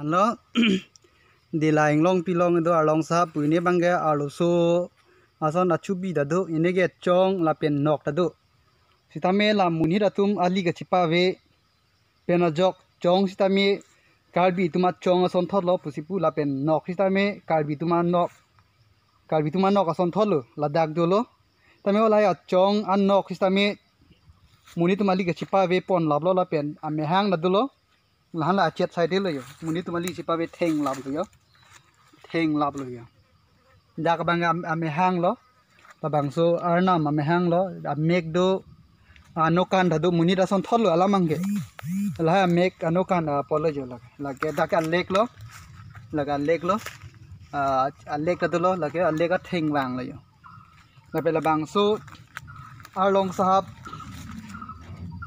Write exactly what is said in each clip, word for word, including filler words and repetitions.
Lo, Dila Inglongpi along do Arlong Sahab pu, ne abangke arloso ason achubi ta do, ne ke chong lapen nok ta do. Sitame la monit atum ali kachipave pen ajok chong sitame Karbi atum achong asonthotlo pusi pu, lapen nok sitame Karbi atum anok, Karbi atum anok asonthotlo, ladak dolo. Tame halahai achong anok sitame monit atum ali kachipave pon laplo, lapen amehang ta dolo. Lahan la achet side lo jo. Monit atum ali chipave theng laplo jo. Theng laplo jo. Dak abang am-, amehang lo. Labangso arnam amehang lo. Amek do. Anokan ta do, monit asonthotlo alam abangke. Lahai amek anokan apotlo jo lake. Lake dak alek lo. Lake alek lo. Ah, alek ta dolo, lake alek atheng vanglo jo. Lapen labangso Arlong Sahab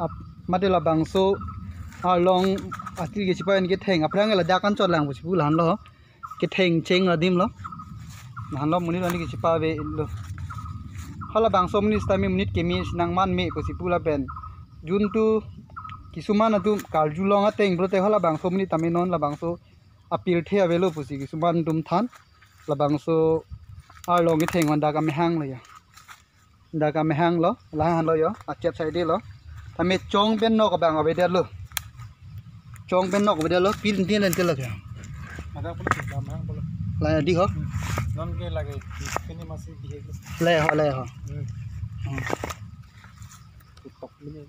ap-, mate labangso Arlong ati kachipave ketheng aphrang ladak anchot lang pusi pu lahan lo. Ketheng cheng adim lo. Lahan lo monit atum ali kachipave lo. Halabangso monit sitame monit keme si nangman me pusi pu lapen juntu kisuman atum karjulong ateng pulote halabangso monit tame non labangso apirthe avelo pusi kisuman atum than. Labangso Arlong ketheng van dak amehang lo jo. Dak amehang lo, lahan lo jo, achet side lo. Tame chong pen nok abang avedetlo. Chong pen nok avedetlo, pil tin len tel lake. Ada pun kita mahang pun. La di ho. Hmm. Non ke lagi, ini masih di itu. Le ho, le ho. Hmm. Hmm. Tok ini.